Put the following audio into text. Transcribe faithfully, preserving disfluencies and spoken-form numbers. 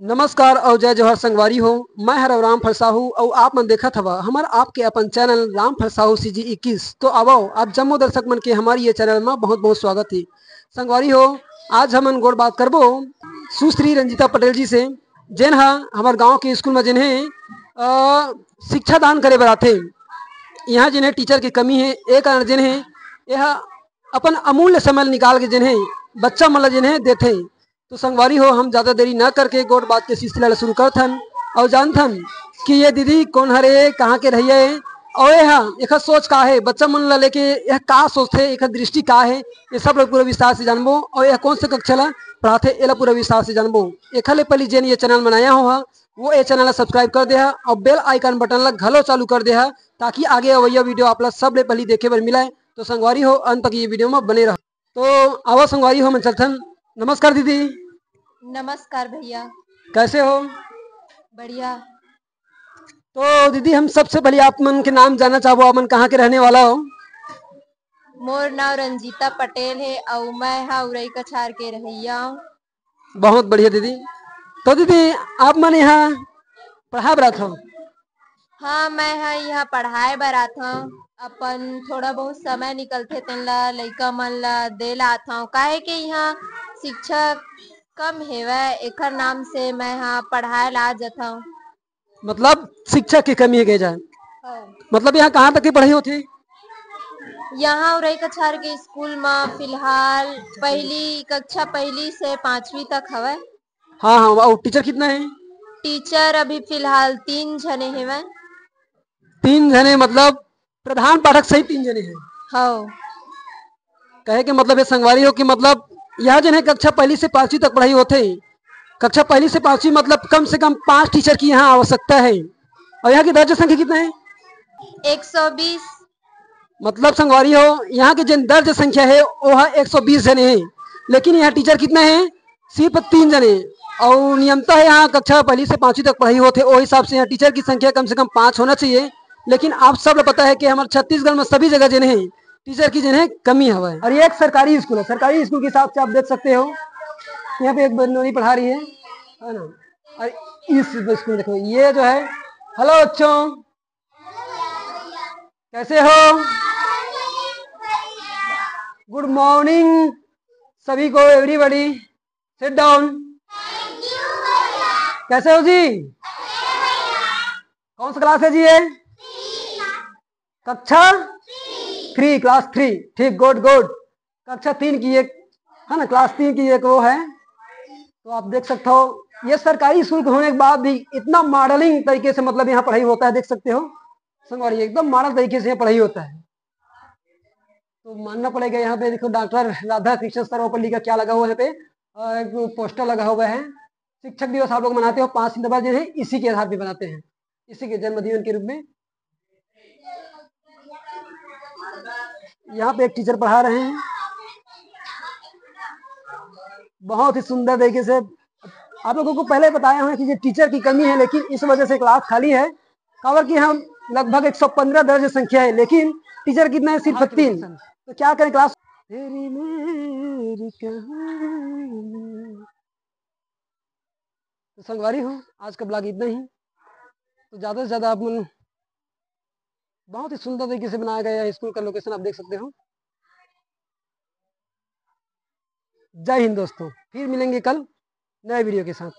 नमस्कार अउ जय जोहार संगवारी हो, मैं हर राम फरसाहू अउ आप मन देखत हवा हमर आपके अपन चैनल राम फरसाहू सीजी इक्कीस। तो आवव, आप जम्मो दर्शक मन के हमारी ये चैनल में बहुत बहुत स्वागत है। संगवारी हो, आज हमन गोठ बात करबो सुश्री रंजीता पटेल जी से, जेन हा हमर गांव के स्कूल में जेन हे, अ, शिक्षा दान करे बर आथे। यहाँ जेन हे टीचर के कमी हे, ए कारण जेन हे, यह अपन अमूल्य समय निकाल के जेन हे बच्चा मन ला जेन हे देथे। तो संगवारी हो, हम ज्यादा देरी न करके गोठ बात के सिलसिला ला शुरू करथन अउ जानथन कि ये दीदी कोन हरे, कहाँ के रहिए, अउ ये हा एकर सोच का हे, बच्चा मन ला लेके यह का सोचथे, एकर दृष्टि का हे, ये सब ला पूरा विस्तार से जानबो। अउ यह कौन से कक्षा ला पढ़ाथे, एला पूरा विस्तार से जानबो। एखर ले पहली जेन ये चैनल बनाया हो हा, वो ये चैनल ला सब्सक्राइब कर दे हा अउ बेल आइकन बटन ला घलो चालू कर दे हा, ताकि आगे अवैया वीडियो आप ला सबले पहली देखे बर मिले। तो संगवारी हो, अंत तक ये वीडियो में बने रहो। तो आवा संगवारी हो, मन चलथन। नमस्कार दीदी। नमस्कार भैया। कैसे हो? बढ़िया। तो दीदी, हम सबसे पहले आप मन के नाम जानना चाहबो, आप मन कहाँ के रहने वाला हो? मोर नाम रंजीता पटेल है अउ मैं हा उरई कछार के रहैया हूँ। बहुत बढ़िया दीदी। तो दीदी, आप मन यहाँ पढ़ाए बर आथव? हाँ, मैं हा यहाँ पढ़ाए बर आथव। अपन थोड़ा बहुत समय निकलथे, तेन ला लइका मन ला दे ला आथव, काहे कि यहाँ शिक्षक कम हेवय, एखर नाम से मैं हा पढ़ाए ला आ जथव। मतलब शिक्षक की कमी है कहे जाए। हाँ। मतलब यहाँ कहाँ तक की पढ़ाई होती? यहाँ उरई कछार के स्कूल में फिलहाल पहली कक्षा, पहली से पांचवी तक हवय। हाँ, हाँ, और टीचर कितना है? टीचर अभी फिलहाल तीन झने हेवय। तीन झने मतलब प्रधान पाठक सहित तीन झने हैं? हाँ। कहे के मतलब ये संगवारी हो कि मतलब यहाँ जेन हे कक्षा पहली से पांचवी तक पढ़ाई होथे, कक्षा पहली से पांचवी मतलब कम से कम पांच टीचर की यहाँ आवश्यकता है। और यहाँ की दर्ज संख्या कितना है? एक सौ बीस। मतलब संगवारी हो, यहाँ के जेन दर्ज संख्या है वो है एक सौ बीस जने हैं, लेकिन यहाँ टीचर कितना है? सिर्फ तीन जने। और नियमतः यहाँ कक्षा पहली से पांचवी तक पढ़ाई होथे, वो हिसाब से यहाँ टीचर की संख्या कम से कम पांच होना चाहिए। लेकिन आप सब ला पता है कि हमारे छत्तीसगढ़ में सभी जगह जेन हे टीचर की जेन हे कमी हवय। और ये एक सरकारी स्कूल है, सरकारी स्कूल के हिसाब से आप देख सकते हो, यहाँ पे एक बहनोई पढ़ा रही है, है ना। और इस स्कूल में देखो, ये जो है, हेलो बच्चों, कैसे हो? गुड मॉर्निंग सभी को, एवरीबॉडी, सिट डाउन। कैसे हो जी? कौन सा क्लास है जी ये? कक्षा थ्री, क्लास थ्री। ठीक, गुड गुड। कक्षा तीन की एक, है ना, क्लास तीन की एक वो है। तो आप देख सकते हो, ये सरकारी स्कूल होने के बाद भी इतना मॉडलिंग तरीके से, मतलब, यहाँ पढ़ाई होता है, देख सकते हो संगवारी, एकदम मॉडल तरीके से यहाँ पढ़ाई होता है। तो मानना पड़ेगा, यहाँ पे देखो, डॉक्टर राधा कृष्ण सर्वपल्ली का क्या लगा हुआ है यहाँ पे, अ, एक पोस्टर लगा हुआ है। शिक्षक दिवस आप लोग मनाते हो पाँच सितंबर जो है, इसी के आधार पे मनाते हैं, इसी के जन्मदिन के रूप में। यहाँ पे एक टीचर पढ़ा रहे हैं, बहुत ही सुंदर तरीके से। आप लोगों को पहले बताया हूँ कि ये टीचर की कमी है, लेकिन इस वजह से क्लास खाली है। काबर कि हम लगभग एक सौ पन्द्रह दर्ज संख्या है, लेकिन टीचर कितना है? सिर्फ तीन। तो क्या करें क्लास? तेरी मेरी कहानी। तो संगवारी हो, आज का ब्लॉग इतना ही। तो ज़्यादा से ज़्यादा आप मन, बहुत ही सुंदर तरीके से बनाया गया है स्कूल का लोकेशन, आप देख सकते हो। जय हिंद दोस्तों, फिर मिलेंगे कल नए वीडियो के साथ।